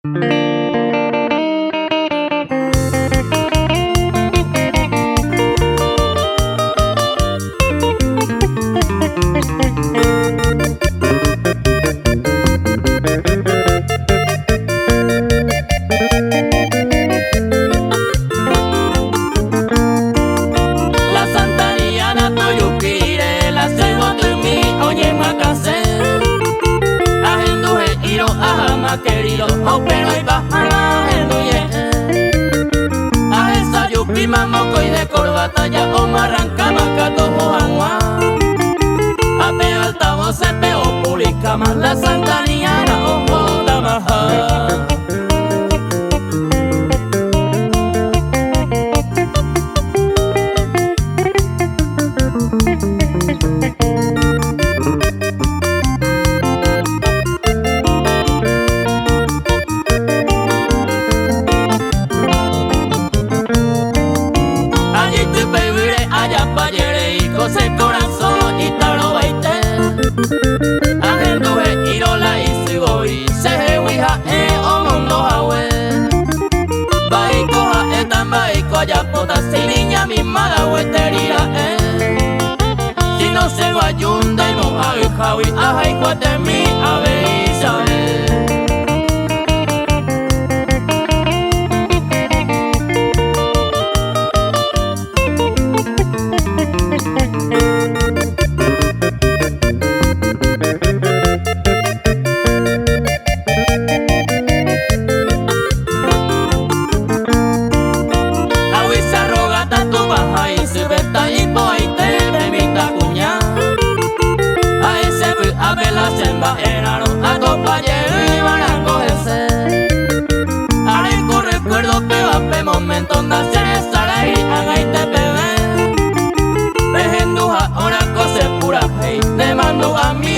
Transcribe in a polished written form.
La Santa Diana tojupi rire la che yvotymi oñemyakãsẽ. Ahendu he'írõ aháma querido ha upérõ ipaharã ahendu ñe'ẽ. Ahesajupíma mokõi de corbata ja omarrankáma katu oho hag̃ua. Ha pe altavoz-pe opublikáma la Santa Diana ohótamaha. Ajeity pe yvýre ajapajereíko che korasõ itarovaite. Ahendu he'írõ la isy voi chehegui ha'e omondo hague. Mba'éiko ha'éta mba'éiko ajapóta si niña mimada gueteri ra'e. Si no che guaju ndaimo'ã'ỹhágui ahayhuetemi avei chave. Aguyje arrogata túva ha isyve ta'ipo'aite pe mitãkuña. Ha'e che vy'ápe la che mba'erãrõ atopa jey varango hese. Areko recuerdo péva pe momento ndacheresarái ag̃aite peve. Rehendu ha'óra ko che purahéi nemandu'ami.